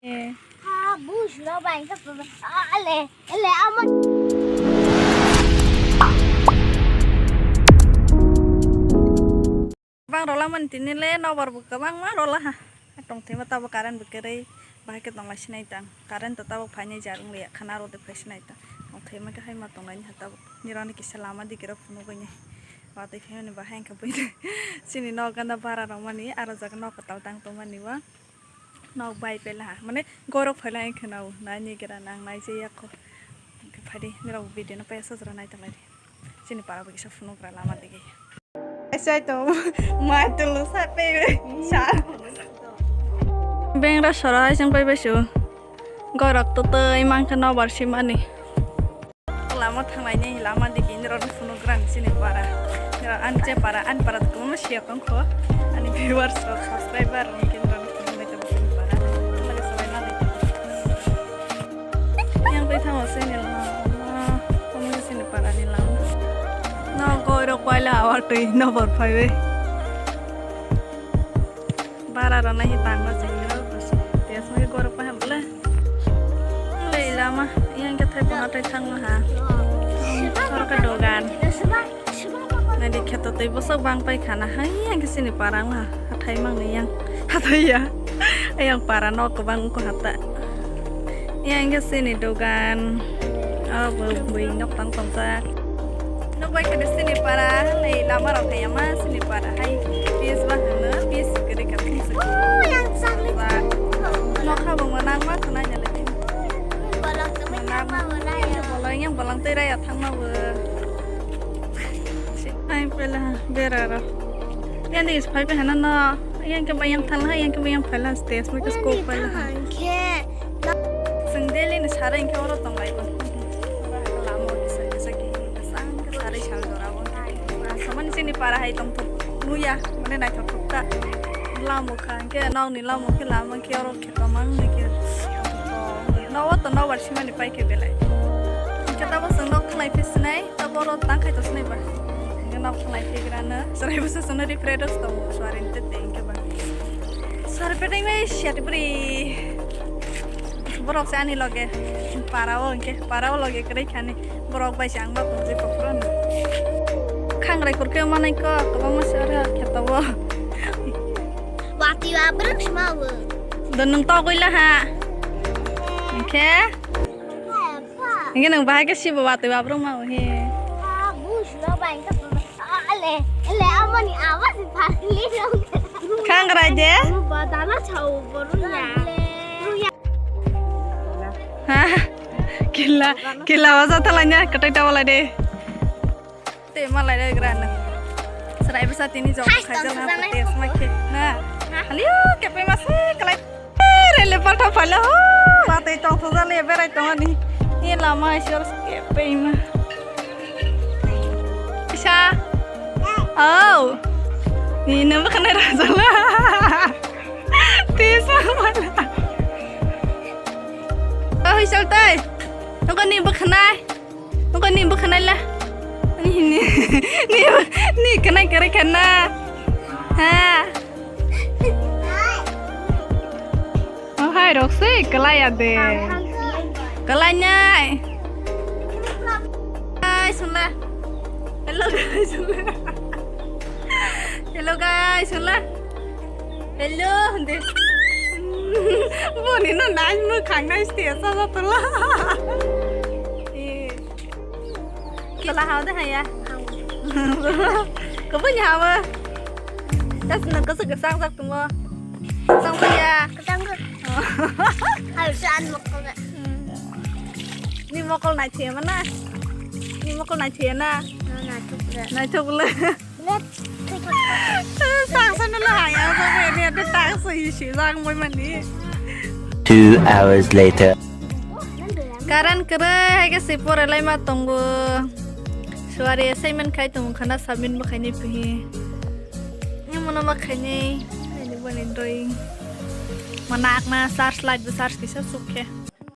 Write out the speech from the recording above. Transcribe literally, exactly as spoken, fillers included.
Eh. Ha, bush lo bai ka pa. Ale, ale, amo. Bang rola man tini le nobar bu kabang ma rola ha. Tong thema tabo current bu kerei bahai ke tong lai sinai tang. Current to tabo phainai jar wng le khana ro de phai sinai tang. Tong thema ke hai ma tong lai ha tabo. Nironi kisa lama dikira phunu goi nai. Watwi phaimani bahai wngkha bui. Chini nok gana bara rok mani, aro jaga nok kwtal tang tongmani o. Nok bai pela ha. Mane gorok phaila wngkha nao. Nai ni gira nang nai je yakho. Wngkha phadi, nirok video no paisa jora nai tong lai di. Chini para bo kisa phunukra lama digi. Aisai to, mai tulu sa pe sa. Bengra sora hai sing pai bai su. Gorok to tei mangkha nobar simani. Lama thanglai ni lama digi ni rok phunukra ni chini para. Ni rok ani je para, ani para to kwbangma siya tongkho. Ani viewers rok, subscriber rok ni rok phunuknai tong chini para. Lagi salai nalai. Yang pai thango chini lama. Kwbangma chini para ni lama. No goi rok paila awar twi no bor phai bai. Bara rona hi tangma chini rok. Tes mai gorok pa hamle. Le lama yang ke thai bona thai thangma ha. Sorka dogan. Nadi kheto tei bosok bang pai khana hai yang ke sini parang ha. Hathai mang ni yang. Hathai ya. Yang para nok bang ko hata. Yang ke sini dogan. Oh, bui nok tang tong sa. Nokbai khe sini para, nei lama rok hai ma sini para hai. Pis ba hano, pis gede ka pis. Oh, yang sakli. Ba. Nokha bo manang ma khna nya le. Bolong to mai ma wala ya. Bolong yang bolong tei raya thang ma bo. Hai pela bera ro. Yang di is phai pe hana no. Yang ke bayang thang ha, yang ke bayang phaila stage mai ke scope phaila. Seng daily ni sara yang ke oro tong lai ko. Lama kisa kisa ke. Sang kari sal dora bo. Samani sini para hai tong tu. Muya, mane naithok thok ta. Lama kha, ke nau ni lama ke lama ke oro ke tamang ni ke. Nau to nau bar simani pai ke belai. Kata bo seng nok lai phi sinai, ta boro tang khai to sinai ba. Nau lai phi grana. Sarai bo sa sana ri fredo sto mo suarin te teng ke ba. Sar pe dai mai siat bri. Borok se ani loge para o hwnkhe, para o loge kwrwi khani. Borok bai se ang ba tongje kophron. Khangrai kurke manai ko, kwbangma se oro kheto o. Watwi wa brwk sma o. Do nwng togwi la ha. Hwnkhe? Hwnkhe nwng bahai khe sibo watwi wa brwk ma o he. Ha, bush lo bai ka. Ale, ale, amoni awas phasli dong. Khangrai de? Badala chau boru ya. Ha? Kila, kila waza thalanya, katai tawalai de. Te malai de grana. Serai besa tini jok khai jala te sma khe. Na. Halio kepe mase kalai. Rele patha phala ho. Patei tong thajale berai tongani. Ni lama isor kepe ima. Isa. Oh. Ni nama kana rajala. Tisa mala. Oh, isal tai. Noko ni bakhanai. Noko ni bakhanai la. Ni, ni, ni, ni kanai kare kana. Ha. Oh, hai, Roxy, kalai ya de. Kalai nyai. Guys, sunla. Hello, guys, sunla. Hello, guys, sunla. Hello, de. Boni no nai mo khang nai ste sa sa tula. Eh. Kala hao de haya. Kabo ni hao. Tas na kasu kasang sak tumo. Sang sa ya. Kasang ko. Ayo san mokol na. Ni mokol nai thia mana. Ni mokol nai thia na. Na na thuk le. Nai thuk le. Let. Sang sa na la haya sa ni ate tang sa yi shi lang moi mani. Two hours later. Current kwrwi hai khe se pore lai ma tongo. Suari assignment khai tongo khana submit bo khainai pihi. Ni mono ma khainai. Ani boni drawing. Manak na search light bo search kisa sukhe.